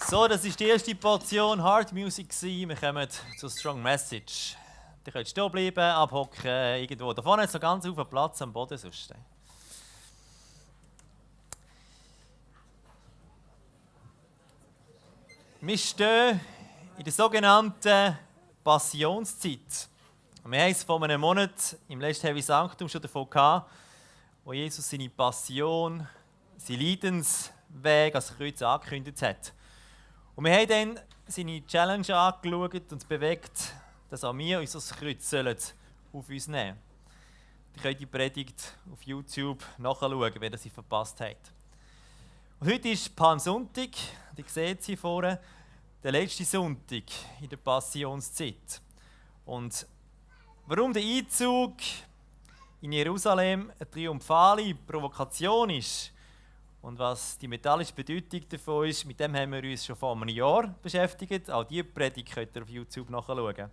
So, das war die erste Portion Hard Music. Wir kommen zur Strong Message. Ihr könnt stehen bleiben, abhocken, irgendwo. Da vorne ist noch ganz auf Platz am Boden. Sonst. Wir stehen in der sogenannten Passionszeit. Wir haben es vor einem Monat im letzten Heavy Sanctum schon davon gehabt, wo Jesus seine Passion, seinen Leidensweg als Kreuz angekündigt hat. Und wir haben dann seine Challenge angeschaut und uns bewegt, dass auch wir unser Kreuz auf uns nehmen sollen. Ihr könnt die Predigt auf YouTube nachschauen, wenn ihr sie verpasst habt. Und heute ist Palmsonntag, ihr seht sie vorne, der letzte Sonntag in der Passionszeit. Und warum der Einzug in Jerusalem eine triumphale Provokation ist und was die metallische Bedeutung davon ist, mit dem haben wir uns schon vor einem Jahr beschäftigt. Auch diese Predigt könnt ihr auf YouTube nachschauen.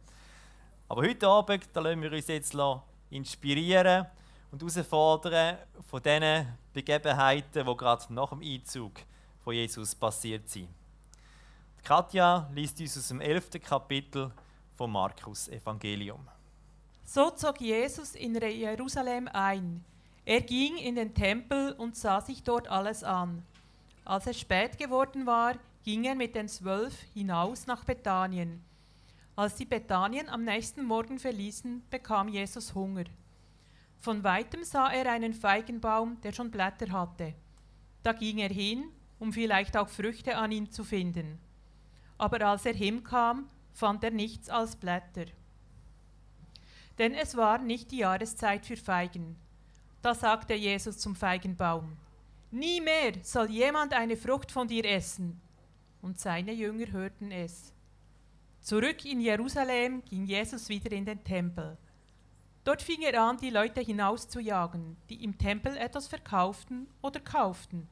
Aber heute Abend da lassen wir uns jetzt inspirieren und herausfordern von diesen Begebenheiten, die gerade nach dem Einzug von Jesus passiert sind. Katja liest uns aus dem 11. Kapitel vom Markus-Evangelium. So zog Jesus in Jerusalem ein. Er ging in den Tempel und sah sich dort alles an. Als es spät geworden war, ging er mit den 12 hinaus nach Bethanien. Als sie Bethanien am nächsten Morgen verließen, bekam Jesus Hunger. Von weitem sah er einen Feigenbaum, der schon Blätter hatte. Da ging er hin, um vielleicht auch Früchte an ihm zu finden. Aber als er hinkam, fand er nichts als Blätter. Denn es war nicht die Jahreszeit für Feigen. Da sagte Jesus zum Feigenbaum: Nie mehr soll jemand eine Frucht von dir essen. Und seine Jünger hörten es. Zurück in Jerusalem ging Jesus wieder in den Tempel. Dort fing er an, die Leute hinauszujagen, die im Tempel etwas verkauften oder kauften.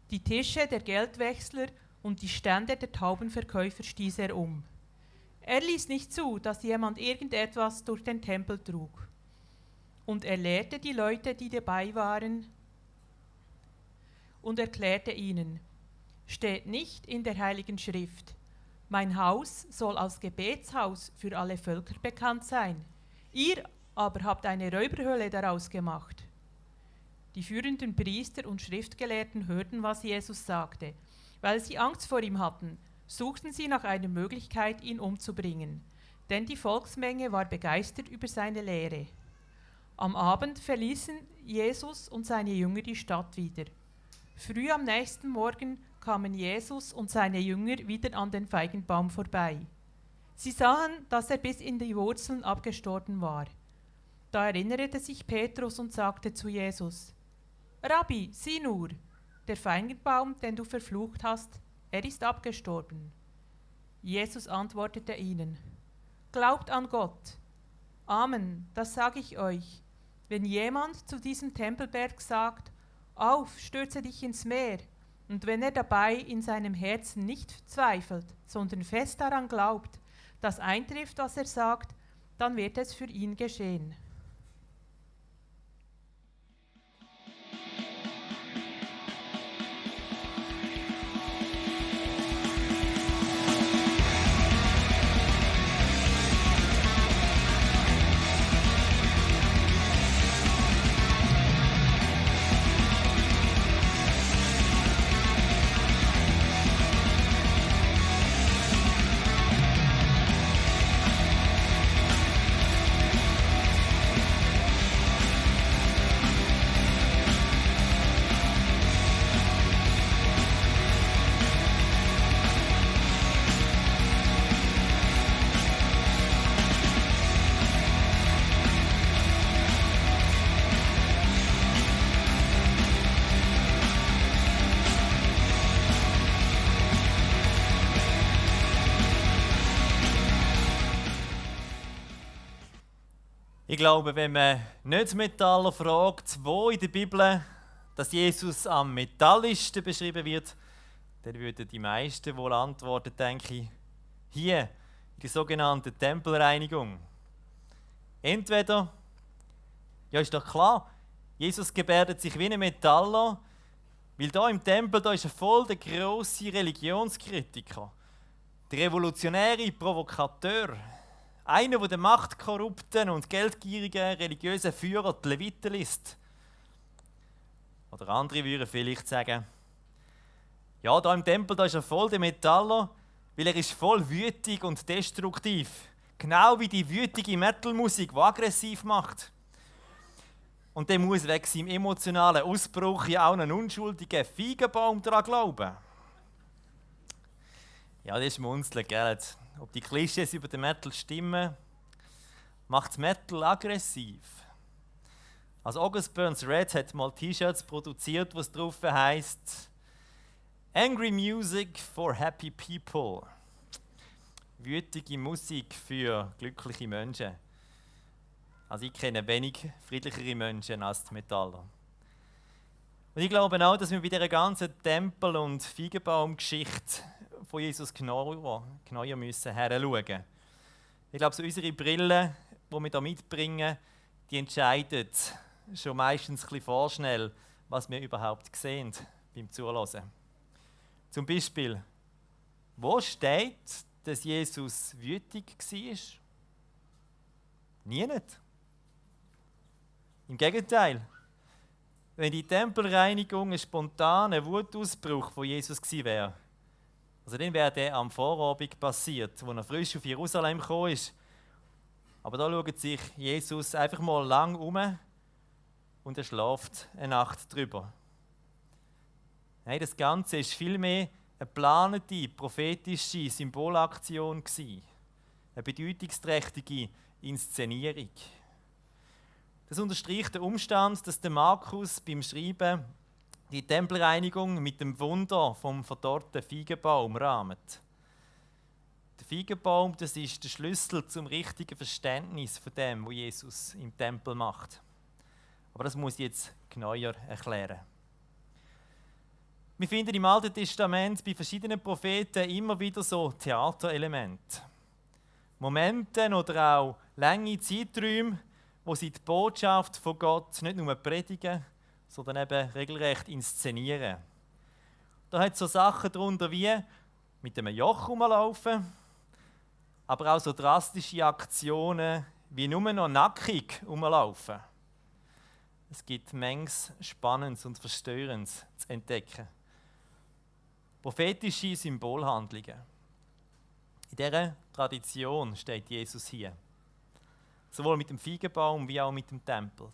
Die Tische der Geldwechsler und die Stände der Taubenverkäufer stieß er um. Er ließ nicht zu, dass jemand irgendetwas durch den Tempel trug. Und er lehrte die Leute, die dabei waren, und erklärte ihnen: Steht nicht in der Heiligen Schrift: Mein Haus soll als Gebetshaus für alle Völker bekannt sein. Ihr aber habt eine Räuberhöhle daraus gemacht. Die führenden Priester und Schriftgelehrten hörten, was Jesus sagte. Weil sie Angst vor ihm hatten, suchten sie nach einer Möglichkeit, ihn umzubringen. Denn die Volksmenge war begeistert über seine Lehre. Am Abend verließen Jesus und seine Jünger die Stadt wieder. Früh am nächsten Morgen kamen Jesus und seine Jünger wieder an den Feigenbaum vorbei. Sie sahen, dass er bis in die Wurzeln abgestorben war. Da erinnerte sich Petrus und sagte zu Jesus: Rabbi, sieh nur, der Feigenbaum, den du verflucht hast, er ist abgestorben. Jesus antwortete ihnen: Glaubt an Gott. Amen, das sage ich euch. Wenn jemand zu diesem Tempelberg sagt: Auf, stürze dich ins Meer, und wenn er dabei in seinem Herzen nicht zweifelt, sondern fest daran glaubt, dass eintrifft, was er sagt, dann wird es für ihn geschehen. Ich glaube, wenn man nicht Metaller fragt, wo in der Bibel dass Jesus am metallischsten beschrieben wird, dann würden die meisten wohl antworten, denke ich, hier in der sogenannten Tempelreinigung. Entweder, ja ist doch klar, Jesus gebärdet sich wie ein Metaller, Weil da im Tempel da ist voll der grosse Religionskritiker, der revolutionäre Provokateur, einer, der den machtkorrupten und geldgierigen religiösen Führer die Leviten liest. Oder andere würden vielleicht sagen, ja, da im Tempel da ist er voll der Metaller, weil er ist voll wütig und destruktiv. Genau wie die wütige Metalmusik, die aggressiv macht. Und der muss wegen seinem emotionalen Ausbruch ja auch einen unschuldigen Feigenbaum daran glauben. Ja, das ist schmunzeln, gell? Ob die Klischees über den Metal stimmen, macht das Metal aggressiv. Also August Burns Red hat mal T-Shirts produziert, was drauf heisst Angry Music for Happy People. Wütige Musik für glückliche Menschen. Also ich kenne wenig friedlichere Menschen als die Metaller. Und ich glaube auch, dass wir bei dieser ganzen Tempel- und Feigenbaum-Geschichte von Jesus genauer müssen heranschauen. Ich glaube, so unsere Brille, die wir hier mitbringen, die entscheidet schon meistens ein bisschen vorschnell, was wir überhaupt sehen beim Zuhören. Zum Beispiel, wo steht, dass Jesus wütig war? Nie nicht. Im Gegenteil, wenn die Tempelreinigung ein spontaner Wutausbruch von Jesus gewesen wäre, also dann wäre der am Vorabend passiert, als er frisch auf Jerusalem gekommen ist. Aber da schaut sich Jesus einfach mal lang um und er schläft eine Nacht drüber. Nein, das Ganze war vielmehr eine geplante, prophetische Symbolaktion, eine bedeutungsträchtige Inszenierung. Das unterstreicht den Umstand, dass der Markus beim Schreiben die Tempelreinigung mit dem Wunder vom verdorrten Feigenbaum rahmt. Der Feigenbaum, das ist der Schlüssel zum richtigen Verständnis von dem, was Jesus im Tempel macht. Aber das muss ich jetzt genauer erklären. Wir finden im Alten Testament bei verschiedenen Propheten immer wieder so Theaterelemente. Momente oder auch lange Zeiträume, wo sie die Botschaft von Gott nicht nur predigen, sondern eben regelrecht inszenieren. Da hat es so Sachen darunter wie mit einem Joch rumlaufen, aber auch so drastische Aktionen wie nur noch nackig rumlaufen. Es gibt manches Spannendes und Verstörendes zu entdecken. Prophetische Symbolhandlungen. In dieser Tradition steht Jesus hier. Sowohl mit dem Feigenbaum wie auch mit dem Tempel.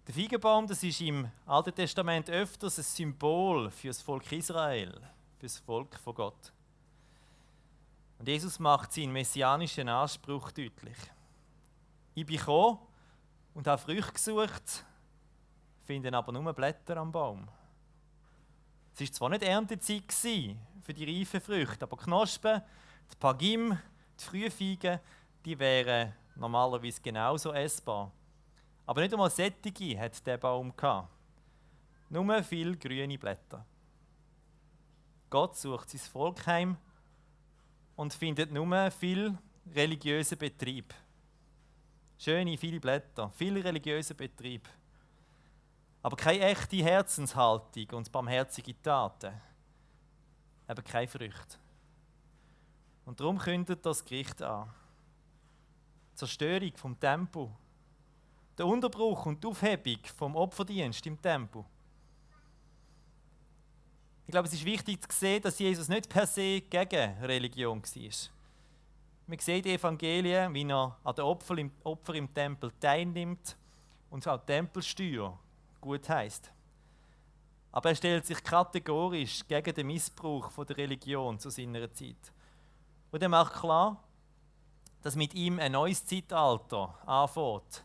Der Feigenbaum, das ist im Alten Testament öfters ein Symbol für das Volk Israel, für das Volk von Gott. Und Jesus macht seinen messianischen Anspruch deutlich. Ich bin gekommen und habe Früchte gesucht, finde aber nur Blätter am Baum. Es war zwar nicht Erntezeit für die reifen Früchte, aber Knospen, die Pagim, die Frühfeigen, die wären normalerweise genauso essbar. Aber nicht einmal sättige hat der Baum gehabt. Nur viele grüne Blätter. Gott sucht sein Volk heim und findet nur viel religiösen Betrieb. Schöne, viele Blätter, viel religiösen Betrieb. Aber keine echte Herzenshaltung und barmherzige Taten. Eben keine Früchte. Und darum kündet das Gericht an. Die Zerstörung vom Tempel. Der Unterbruch und die Aufhebung vom Opferdienst im Tempel. Ich glaube, es ist wichtig zu sehen, dass Jesus nicht per se gegen Religion war. Wir sehen die Evangelien, wie er an den Opfer im Tempel teilnimmt und auch die Tempelsteuer gut heisst. Aber er stellt sich kategorisch gegen den Missbrauch von der Religion zu seiner Zeit. Und er macht klar, dass mit ihm ein neues Zeitalter anfängt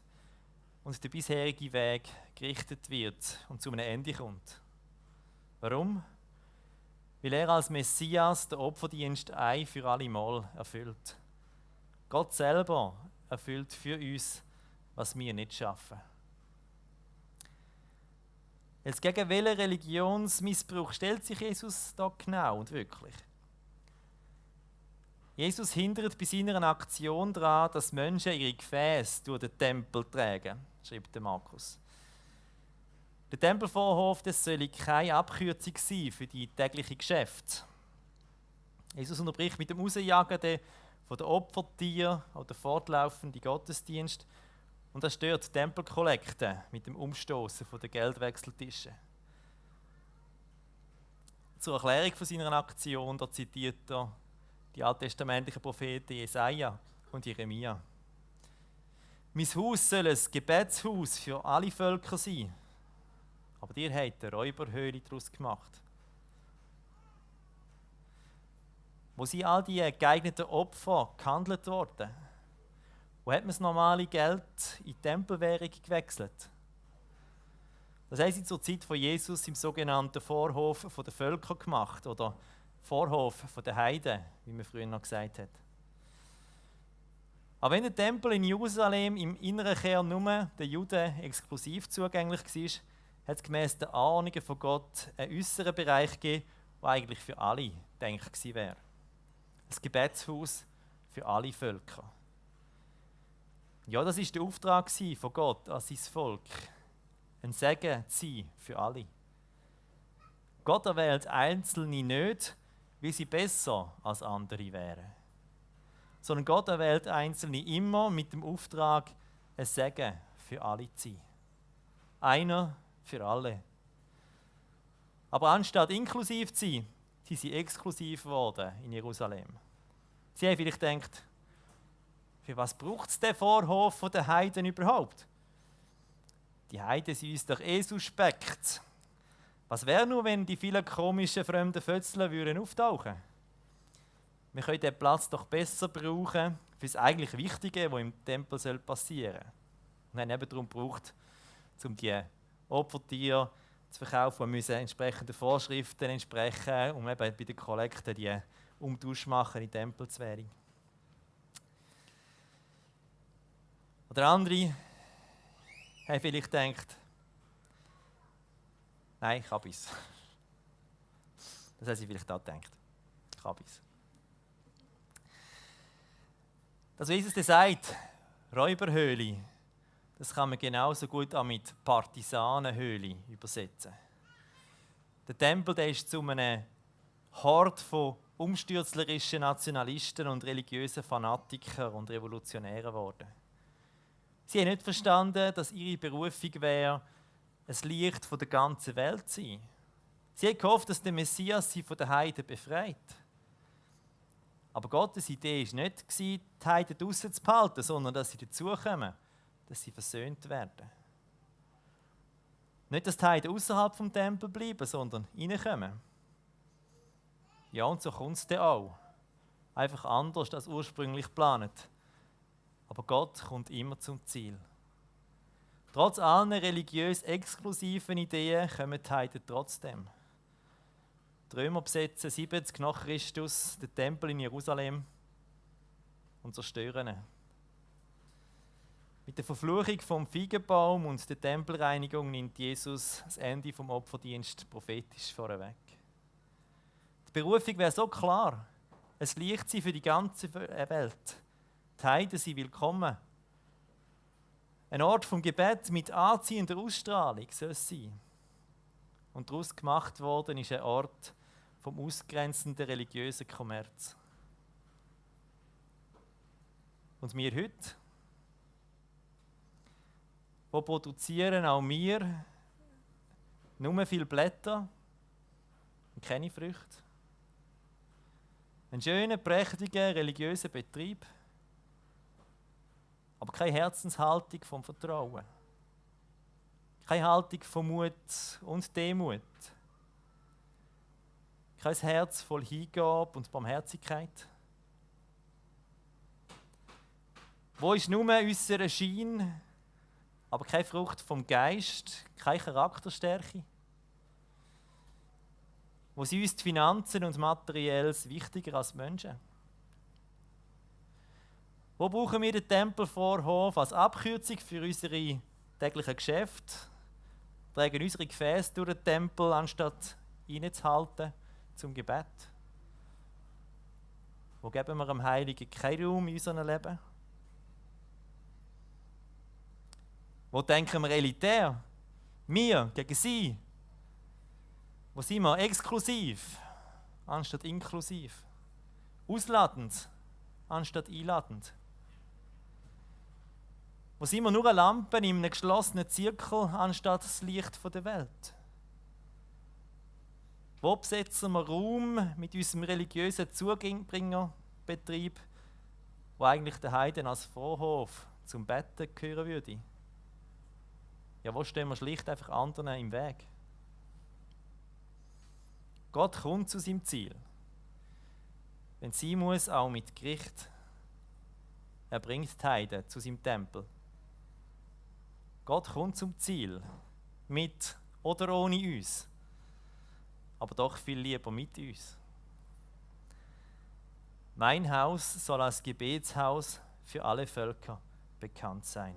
und der bisherige Weg gerichtet wird und zu einem Ende kommt. Warum? Weil er als Messias den Opferdienst ein für alle Mal erfüllt. Gott selber erfüllt für uns, was wir nicht schaffen. Jetzt gegen welchen Religionsmissbrauch stellt sich Jesus da genau und wirklich? Jesus hindert bei seiner Aktion daran, dass Menschen ihre Gefäße durch den Tempel tragen, schreibt der Markus. Der Tempelvorhof, das soll keine Abkürzung sein für die täglichen Geschäfte. Jesus unterbricht mit dem Rausjagen von den Opfertieren oder fortlaufenden Gottesdienst und er stört die Tempelkollekte mit dem Umstoßen der Geldwechseltische. Zur Erklärung von seiner Aktion, da zitiert er die alttestamentlichen Propheten Jesaja und Jeremia. Mein Haus soll ein Gebetshaus für alle Völker sein. Aber ihr habt eine Räuberhöhle daraus gemacht. Wo sind all die geeigneten Opfer gehandelt worden? Wo hat man das normale Geld in Tempelwährung gewechselt? Das haben sie zur Zeit von Jesus im sogenannten Vorhof der Völker gemacht oder Vorhof der Heiden, wie man früher noch gesagt hat. Aber wenn der Tempel in Jerusalem im inneren Kern nur den Juden exklusiv zugänglich war, hat es gemäss den Anordnungen von Gott einen äußeren Bereich gegeben, der eigentlich für alle gedacht gewesen wäre. Ein Gebetshaus für alle Völker. Ja, das war der Auftrag von Gott an sein Volk. Ein Segen zu sein für alle. Gott erwählt Einzelne nicht, wie sie besser als andere wären. Sondern Gott erwählt Einzelne immer mit dem Auftrag, ein Segen für alle zu sein. Einer für alle. Aber anstatt inklusiv zu sein, sind sie exklusiv geworden in Jerusalem. Sie haben vielleicht gedacht, für was braucht es den Vorhof der Heiden überhaupt? Die Heiden sind uns doch suspekt. Was wäre nur, wenn die vielen komischen fremden Fötzeln auftauchen würden? Wir können diesen Platz doch besser brauchen für das eigentlich Wichtige, was im Tempel passieren soll. Und haben eben darum gebraucht, um die Opfertiere zu verkaufen, und müssen entsprechende Vorschriften entsprechen, um eben bei den Kollekten die Umtausch machen in Tempelswährung. Oder andere haben vielleicht gedacht, nein, ich habe es. Das haben sie vielleicht auch gedacht. Ich habe es. Das, wie Jesus sagt, Räuberhöhle, das kann man genauso gut auch mit Partisanenhöhle übersetzen. Der Tempel, der ist zu einem Hort von umstürzlerischen Nationalisten und religiösen Fanatikern und Revolutionären geworden. Sie haben nicht verstanden, dass ihre Berufung wäre, ein Licht von der ganzen Welt zu sein. Sie haben gehofft, dass der Messias sie von den Heiden befreit. Aber Gottes Idee war nicht, die Heiden draussen zu behalten, sondern dass sie dazukommen, dass sie versöhnt werden. Nicht, dass die Heiden außerhalb vom Tempel bleiben, sondern reinkommen. Ja, und so kommt es dann auch. Einfach anders als ursprünglich geplant. Aber Gott kommt immer zum Ziel. Trotz allen religiös exklusiven Ideen kommen die Heiden trotzdem. Die Römer besetzen 70 nach Christus den Tempel in Jerusalem und zerstören ihn. Mit der Verfluchung vom Feigenbaum und der Tempelreinigung nimmt Jesus das Ende vom Opferdienst prophetisch vorweg. Die Berufung wäre so klar, es Licht sein für die ganze Welt. Die Heiden sind willkommen. Ein Ort vom Gebet mit anziehender Ausstrahlung soll es sein. Und daraus gemacht worden ist ein Ort vom ausgrenzenden religiösen Kommerz. Und wir heute, wo produzieren auch wir nur viele Blätter und keine Früchte? Einen schönen, prächtigen, religiösen Betrieb, aber keine Herzenshaltung vom Vertrauen. Keine Haltung von Mut und Demut. Kein Herz voll Hingabe und Barmherzigkeit. Wo ist nur unser Schein, aber keine Frucht vom Geist, keine Charakterstärke? Wo sind uns die Finanzen und Materielles wichtiger als Menschen? Wo brauchen wir den Tempelvorhof als Abkürzung für unsere täglichen Geschäfte? Tragen unsere Gefäße durch den Tempel, anstatt reinzuhalten zum Gebet? Wo geben wir dem Heiligen keinen Raum in unserem Leben? Wo denken wir elitär? Wir gegen sie. Wo sind wir? Exklusiv anstatt inklusiv. Ausladend anstatt einladend. Wo sind wir nur eine Lampe in einem geschlossenen Zirkel anstatt das Licht der Welt? Wo besetzen wir Raum mit unserem religiösen Zubringerbetrieb, wo eigentlich der Heiden als Vorhof zum Betten gehören würde? Ja, wo stehen wir schlicht einfach anderen im Weg? Gott kommt zu seinem Ziel. Wenn sie muss, auch mit Gericht. Er bringt die Heiden zu seinem Tempel. Gott kommt zum Ziel. Mit oder ohne uns. Aber doch viel lieber mit uns. Mein Haus soll als Gebetshaus für alle Völker bekannt sein.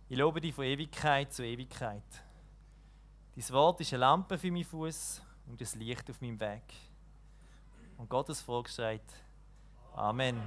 Ich lobe dich von Ewigkeit zu Ewigkeit. Dein Wort ist eine Lampe für meinen Fuß und das Licht auf meinem Weg. Und Gottes Volk schreit: Amen.